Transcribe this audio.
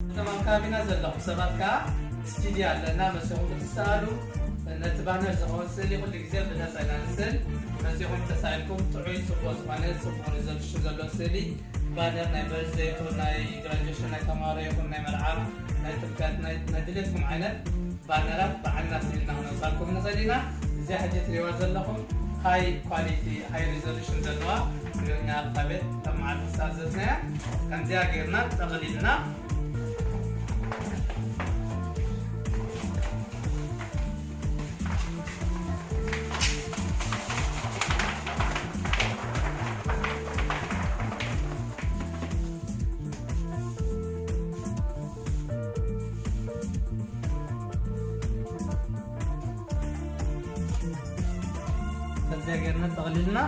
እዞም ኣብ ከባቢና ዘለኹም ሰባት ከዓ ስቱድዮ ኣለና፣ መሲኹም ክትሰኣሉ። ነቲ ባነር ዝኸውን ስእሊ ኩሉ ግዜ ብነፃ ኢና ንስእል። መሲኹም ተሳኢልኩም ጥዑይ፣ ፅቡቅ ዝኾነ፣ ፅቡቅ ሪዞሉሽን ዘለዎ ስእሊ፣ ባነር ናይ በርዝደይ ይኹን ናይ ግራጁዌሽን ናይ ተማሃሮ ይኹን ናይ መርዓ፣ ናይ ጥምቀት፣ ናይ፣ ናይ ድሌትኩም ዓይነት ባነራት ባዕልና ስኢልና ክነውፃልኩም ንኽእል ኢና። እዚኣ ሕጂ ትሪእዋ ዘለኹም ሃይ ኳሊቲ፣ ሃይ ሪዞሉሽን ዘለዋ ትግርኛ ኣልፋቤት ከም መዓልቲ ዝተኣዘዝናያ ከምዚኣ ጌርና ጠቕሊልና ከምዚኣ ጌርና ጠቕሊልና